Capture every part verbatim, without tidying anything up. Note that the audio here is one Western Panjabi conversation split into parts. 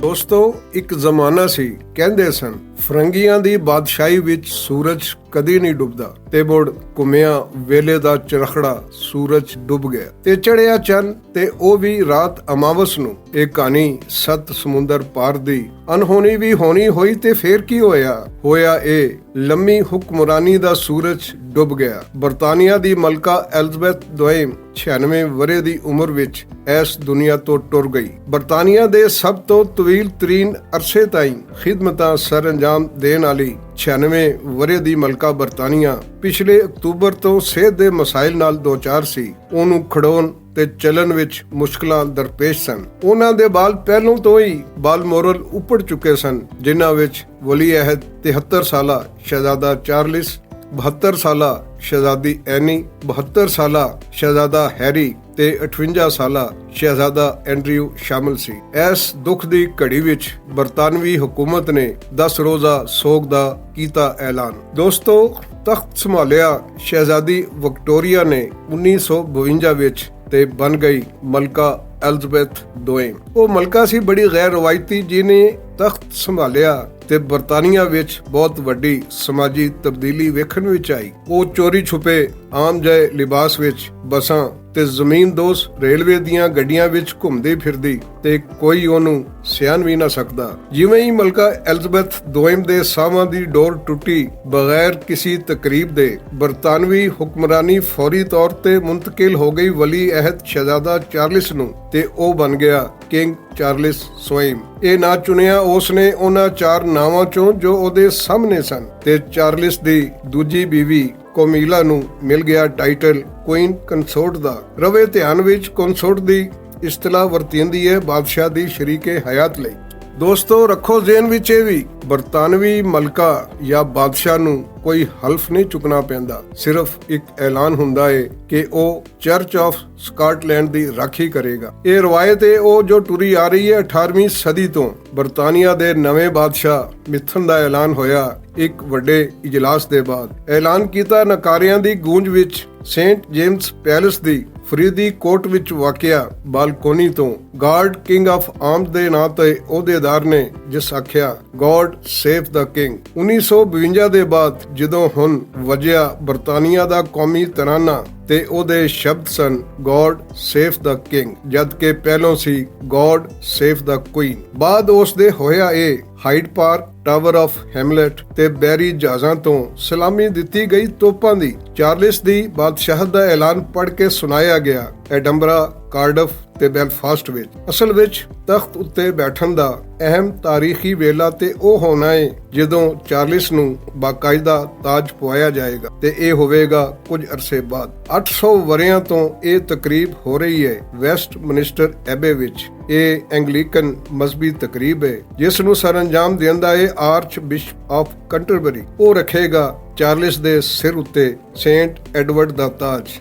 دوستو، ایک زمانہ سی، کہندے سن، فرنگیاں دی بادشاہی وچ سورج کدی نہیں ڈبدا۔ تے مڑ کمیا ویلے دا چرخڑا سورج ڈب گیا تے چڑھیا چن، تے او بھی رات اماوس نو۔ اے کہانی ست سمندر پار دی انہونی بھی ہونی ہوئی، تے فیر کی ہویا؟ ہویا اے، لمی حکمرانی دا سورج ڈب گیا۔ برطانیہ دی ملکہ ایلزبتھ دوئم چھیانوے ورے دی عمر وچ ایس دنیا تو ٹر گئی۔ برطانیہ دے سب تو طویل ترین عرصے تائیں خدمتاں سر انجام دین والی چھیانوے ورے دی ملکہ برطانیہ پچھلے اکتوبر تو صحت دے مسائل نال دوچار سی۔ اونوں کھڑون تے چلن وچ مشکلاں درپیش سن۔ انہاں دے بال پہلوں تو ہی بال مورل اپڑ چکے سن، جنہاں وچ ولی عہد تہتر سالہ شہزادہ چارلس، بہتر سالہ شہزادی اینی، بہتر سالہ شہزادہ ہیری تے اٹھونجا سالہ شہزادہ اینڈریو شامل سی۔ ایس دکھ دی گھڑی وچ برطانوی حکومت نے دس روزہ سوگ دا کیتا اعلان۔ دوستو، تخت سنبھالیا شہزادی وکٹوریا نے انیس سو بونجا وچ، تے بن گئی ملکہ ایلزبتھ دوئم۔ او ملکہ سی بڑی غیر روایتی، جنہیں تخت سنبھالیا تے برطانیہ وچ بہت وڈی سماجی تبدیلی ویکھن وچ آئی۔ او چوری چھپے عام جائے لباس وچ بساں تے زمین دوست ریلوے دیاں گڈیاں وچ گھمدی پھردی، تے کوئی اونوں سیان وی نہ سکدا۔ جیویں ہی ملکہ ایلزبتھ دوئم دے ساواں دی ڈور ٹوٹی، بغیر کسی تقریب دے برطانوی حکمرانی فوری طور تے منتقل ہو گئی ولی عہد شہزادہ چارلس نوں، تے او بن گیا کنگ چارلس سوئم۔ اے نہ چنیا اس نے انہاں چار ناواں چوں جو اودے سامنے سن، تے چارلس دی دوجی بیوی کومیلا نوں مل گیا ٹائٹل کوئین کنسورٹ دا۔ روے دھیان وچ کنسورٹ دی اصطلاح ورتیندی ہے بادشاہ دی شریک حیات لئی۔ دوستو، رکھو ذہن وچ اے وی، برطانوی ملکہ یا بادشاہ نوں کوئی حلف نہیں چکنا پیندا، صرف ایک اعلان ہوندا ہے کہ او چرچ آف سکاٹ لینڈ دی راکھی کرے گا۔ اے روایت ہے او جو ٹری آ رہی ہے اٹھارہویں صدی تو۔ برطانیہ دے نویں بادشاہ متھن دا اعلان ہویا ایک وڈے اجلاس دے بعد۔ اعلان کیتا نکاریاں دی گونج وچ سینٹ جیمز پیلس دی فریدی کورٹ وچ واقع بالکونی تو گارڈ کنگ آف آرمز دے ناں تے عہدیدار نے جس آکھیا، گاڈ سیو دا کنگ۔ انیس سو بونجا دے بعد جدوں ہن وجیا برطانیہ دا قومی ترانہ تے او دے شبد سن، گاڈ سیو دا کنگ، جد کہ پہلوں سی، گاڈ سیو دا کوئین۔ بعد اس دے ہویا اے Hyde Park, tower of Hamlet تے بحری جہازاں توں سلامی دتی گئی توپاں دی۔ چارلس دی بادشاہت دا اعلان پڑھ کے سنایا گیا ایڈنبرا، کارڈف تے بیلفاسٹ وچ۔ اصل وچ تخت اتے بیٹھن دا اہم تاریخی ویلا تے او ہونا ہے جدوں چارلس نوں باقاعدہ تاج پوایا جائے گا، تے اے ہوئے گا کچھ عرصے بعد۔ اٹھ سو وریاں توں اے تقریب ہو رہی ہے ویسٹ منسٹر ایبے وچ۔ اے اینگلیکن مذہبی تقریب ہے جس نوں سر انجام دیندا ہے آرچ بشپ آف کنٹربری۔ او رکھے گا چارلس دے سر اتے سینٹ ایڈورڈ دا تاج۔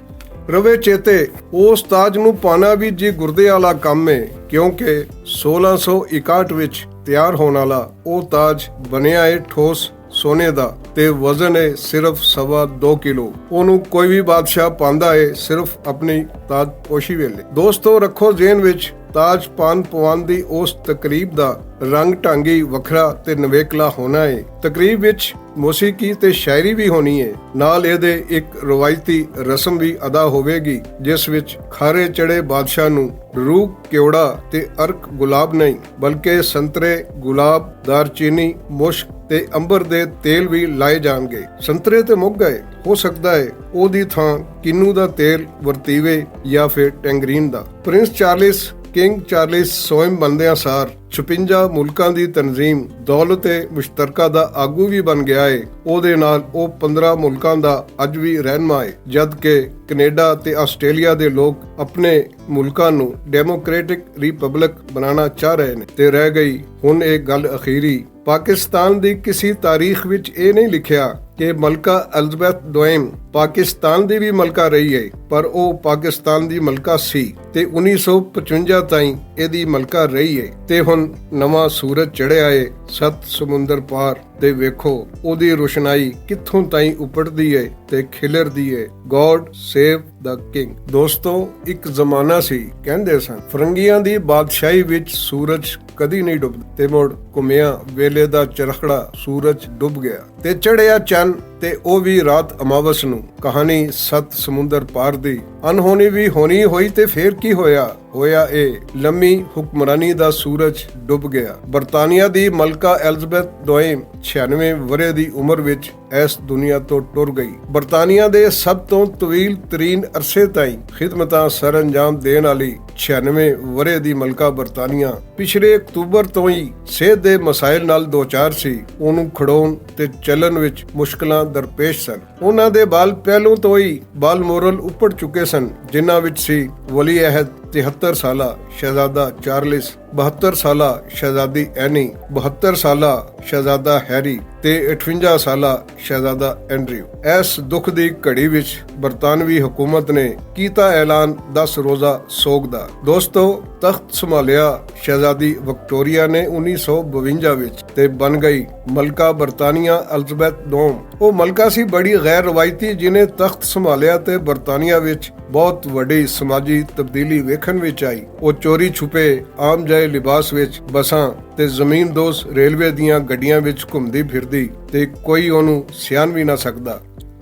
روے چیتے، اس تاج نوں پانا بھی جی گردے والا کم ہے، کیونکہ سولہ سو اکاہٹ وچ تیار ہون والا او تاج بنیا ہے ٹھوس سونے دا، تے وزن ہے صرف سوا دو کلو۔ اونوں کوئی بھی بادشاہ پاندا ہے صرف اپنی تاج پوشی ویلے۔ دوستو، رکھو ذہن وچ تاج پان پوان دی اس تقریب دا رنگ ٹانگی وکھرا تے نویکلا ہونا ہے۔ تقریب وچ موسیقی تے شاعری بھی ہونی ہے، نال اے دے ایک روایتی رسم بھی ادا ہووے گی، جس وچ کھارے چڑھے بادشاہ نوں روح کیوڑا تے ارک گلاب نہیں، بلکہ سنترے، گلاب، دارچینی، مشک تے امبر دے تیل بھی لائے جان گے۔ سنترے تے مک گئے، ہو سکدا ہے او دی تھاں کنو دا تیل ورتیوے یا پھر ٹینگرین دا۔ پرنس چارلس، کنگ چارلس سوئم بندیاں سار چھپنجا ملکاں دی تنظیم دولت مشترکہ دا آگو بھی بن گیا ہے۔ او دے نال او پندرہ ملکاں دا اج بھی رہنما ہے، جد کہ کینیڈا تے آسٹریلیا دے لوگ اپنے ملکاں نوں ڈیموکریٹک ریپبلک بنانا چاہ رہے نے تے رہ گئی ہن اے گل اخیری۔ پاکستان دی کسی تاریخ وچ اے نہیں لکھیا کہ ملکہ الزبیتھ دوئم پاکستان دی وی ملکہ رہی ہے، پر او پاکستان دی ملکہ سی تے انیس سو پچونجا تائیں ایہدی ملکہ رہی ہے۔ تے ہن نواں سورج چڑھیا ہے ست سمندر پار، تے ویکھو اوہدی روشنائی کتھوں تائیں اپڑدی ہے تے کھلردی ہے۔ God save the king. دوستو، اک زمانہ سی، کہندے سن، فرنگیاں دی بادشاہی وچ سورج کدی نہیں ڈبدا، تے مڑ کمیاں ویلے دا چرخڑا سورج ڈب گیا تے چڑھیا چن، تے او وی رات اماوس نوں۔ کہانی ست سمندر پار دی انہونی وی ہونی ہوئی، تے فیر کی ہویا؟ ہویا اے، لمی حکمرانی دا سورج ڈب گیا۔ برطانیہ دی ملکہ ایلزبتھ دوئم چھیانوے ورے دی عمر وچ ایس دنیا تو ٹر گئی۔ برطانیہ دے سب توں طویل ترین عرصے تائیں خدمتاں سر انجام دین والی چھیانوے ورے دی ملکہ برطانیہ پچھلے اکتوبر تو ہی صحت دے مسائل نال دوچار سی۔ اونوں کھڑون تے چلن وچ مشکلاں درپیش سن۔ انہاں دے بال پہلوں تو ہی بال مورل اپڑ چکے سن، جنہاں وچ سی ولی عہد تہتر سالہ شہزادہ چارلس، بہتر سالہ شہزادی اینی، بہتر سالہ شہزادہ ہیری تے اٹھونجا سالہ شہزادہ اینڈریو۔ ایس دکھ دی گھڑی وچ برطانوی حکومت نے کیتا اعلان دس روزہ سوگ دا۔ دوستو، تخت سنبھالیا شہزادی وکٹوریا نے انیس سو بونجا وچ تے بن گئی ملکہ برطانیہ الزبیتھ دوم۔ او ملکہ سی بڑی غیر روایتی، جنہیں تخت سنبھالیا تے برطانیہ وچ بہت وڈی سماجی تبدیلی ویکھن وچ آئی۔ او چوری چھپے عام جائے لباس وچ بساں تے زمین دوست ریلوے دیاں گڈیاں وچ گھمدی پھردی، تے کوئی اونوں سیان وی نہ سکدا۔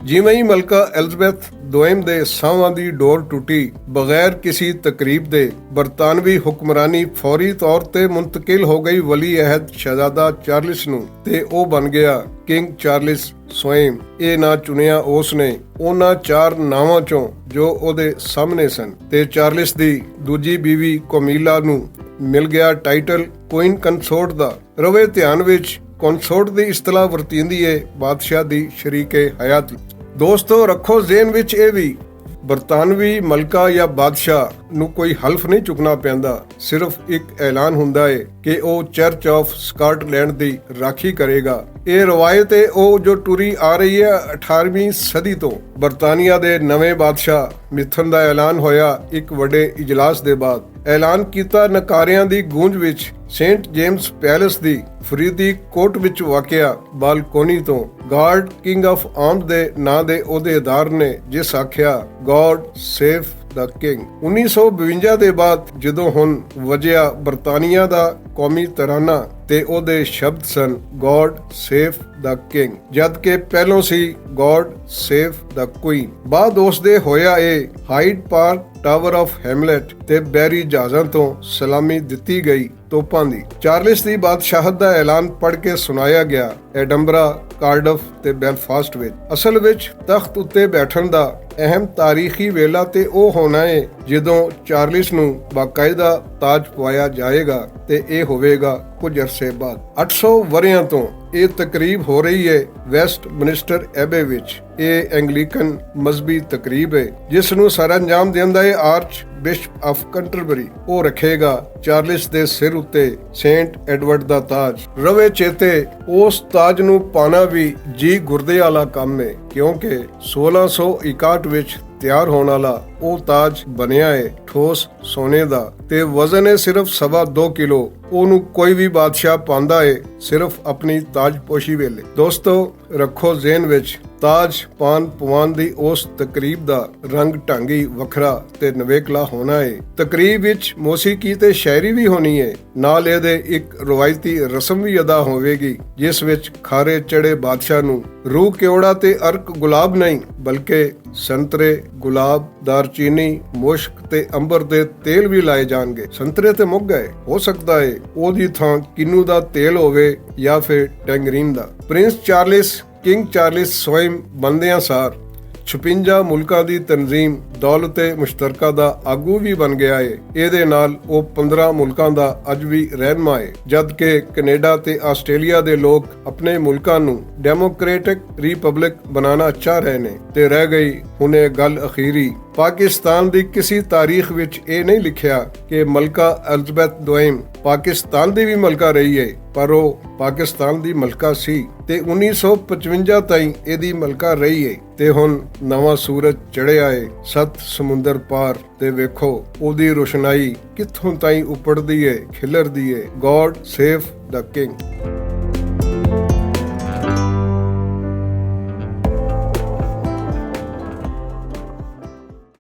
جیویں ہی ملکہ ایلزبتھ دوئم دے ساواں دی ڈور ٹوٹی، بغیر کسی تقریب دے برطانوی حکمرانی فوری طور تے منتقل ہو گئی ولی عہد شہزادہ چارلس نوں، تے او بن گیا کنگ چارلس سوئم۔ اے ناں چنیا اس نے انہاں چار ناواں چوں جو اودے سامنے سن، تے چارلس دی دوجی بیوی کومیلا نوں مل گیا ٹائٹل کوئن کنسورٹ دا۔ روے دھیان وچ کنسورٹ دی اصطلاح ورتیندی ہے بادشاہ دی شریک حیات۔ دوستو، رکھو ذہن وچ اے وی، برطانوی ملکہ یا بادشاہ نوں کوئی حلف نہیں چکنا پیندا، صرف ایک اعلان ہوندا ہے کہ او چرچ آف سکاٹ لینڈ دی راکھی کرے گا۔ اے روایت ہے او جو ٹری آ رہی ہے اٹھارہویں صدی تو۔ برطانیہ دے نویں بادشاہ متھن دا اعلان ہویا ایک وڈے اجلاس دے بعد۔ اعلان کیتا نکاریاں دی گونج وچ سینٹ جیمز پیلس دی فریدی کوٹ وچ واقع بالکونی تو گارڈ کنگ آف آرمز دے ناں دے عہدیدار نے جس آکھیا، گاڈ سیو دا کنگ۔ انیس سو بونجا دے بعد جدوں ہن وجیا برطانیہ دا قومی ترانہ تے او دے شبد سن، گاڈ سیو دا کنگ، جد کہ پہلوں سی گاڈ سیو دا کوئن۔ بعد اس دے ہویا اے Hyde Park, tower of Hamlet تے بحری جہازاں تو سلامی دتی گئی توپاں دی۔ چارلس دی بادشاہت دا اعلان پڑھ کے سنایا گیا ایڈنبرا، کارڈف تے بیلفاسٹ وچ۔ اصل وچ تخت اتے بیٹھن دا اہم تاریخی ویلا تے او ہونا ہے جدوں چارلس نوں باقاعدہ تاج پوایا جائے گا، تے اے ہووے گا کچھ عرصے بعد۔ اٹھ سو وریاں توں اے تقریب ہو رہی ہے ویسٹ منسٹر ایبے وچ۔ اے اینگلیکن مذہبی تقریب ہے جس نوں سر انجام دیندا ہے آرچ بشپ آف کنٹربری۔ او رکھے گا چارلس دے سر اتے سینٹ ایڈورڈ دا تاج۔ روے چیتے، اس تاج نوں پانا وی جی گردے والا کم ہے، کیونکہ سولہ سو اکاہٹ وچ تیار ہون والا او تاج بنیا ہے ٹھوس سونے دا، تے وزن ہے صرف سوا دو کلو۔ اونوں کوئی وی بادشاہ پاندا ہے صرف اپنی تاج پوشی ویلے۔ دوستو، رکھو ذہن وچ، تاج پان پوان دی اس تقریب دا رنگ ڈھنگ ہی وکھرا تے نویکلا ہونا ہے۔ تقریب وچ موسیقی تے شاعری وی ہونی ہے، نال اے دے اک روایتی رسم وی ادا ہووے گی، جس وچ کھارے چڑھے بادشاہ نوں روح کیوڑا تے ارک گلاب نہیں، بلکہ سنترے، گلاب، دارچینی، مشک تے امبر دے تیل وی لائے جان گے۔ سنترے تے مک گئے، ہو سکدا ہے او دی تھاں کنو دا تیل ہووے یا پھر ٹینگرین دا۔ پرنس چارلس، کنگ چارلس سوئم بندیاں سار چھپنجا ملکاں دی تنظیم دولت مشترکہ دا آگو وی بن گیا ہے۔ ایہدے نال او پندرہ ملکاں دا اج وی رہنما ہے، جد کہ کینیڈا تے آسٹریلیا دے لوگ اپنے ملکاں نوں ڈیموکریٹک ریپبلک بنانا چاہ رہے نے۔ تے رہ گئی ہن اے گل اخیری۔ پاکستان دی کسی تاریخ وچ اے نہیں لکھیا کہ ملکہ الزبتھ دوئم پاکستان دی وی ملکہ رہی ہے، پر او پاکستان دی ملکہ سی تے انیس سو پچونجا تائیں ایہدی ملکہ رہی ہے۔ تے ہن نواں سورج چڑھیا ہے، ست سمندر پار، تے ویکھو اوہدی روشنائی کتھوں تائیں اپڑدی ہے، کھلردی ہے۔ God save the king.